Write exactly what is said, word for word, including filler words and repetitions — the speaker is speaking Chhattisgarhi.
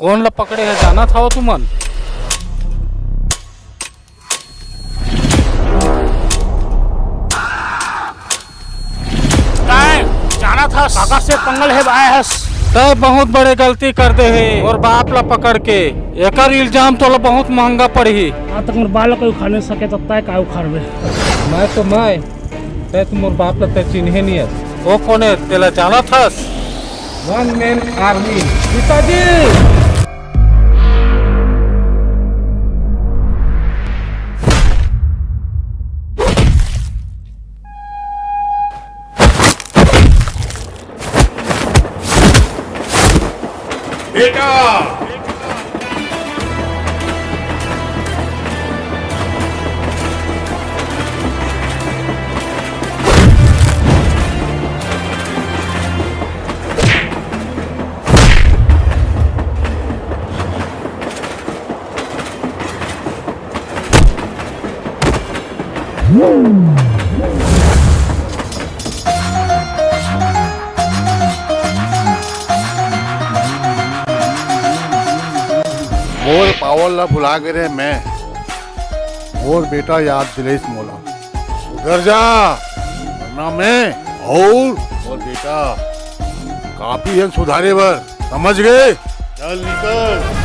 कोन ला पकड़े हे, जानत हव तुमन? तैं जानत हस, काकर से पंगा ले बर आए हस? तैं बहुत बड़े गलती कर दे हे, मोर बाप ला पकड़ के। एकर इल्जाम तोला बहुत महंगा पड़ही। आज तक मोर बाप ला कोई उखाड़ नहीं सके, त तैं का उखाड़बे? मैं तो मैं, तैं तो मोर बाप ला तैं चिन्हे नहीं हस। वो कोन हे, तेला जानत हस? वन मैन आर्मी। पिताजी! बेटा! मोर पावर ला भुला गे रे मैं। मोर बेटा याद दिलाइस मोला। सुधर जा, वरना मैं अउ मोर बेटा काफी हन सुधारे बर, समझ गे? चल निकल।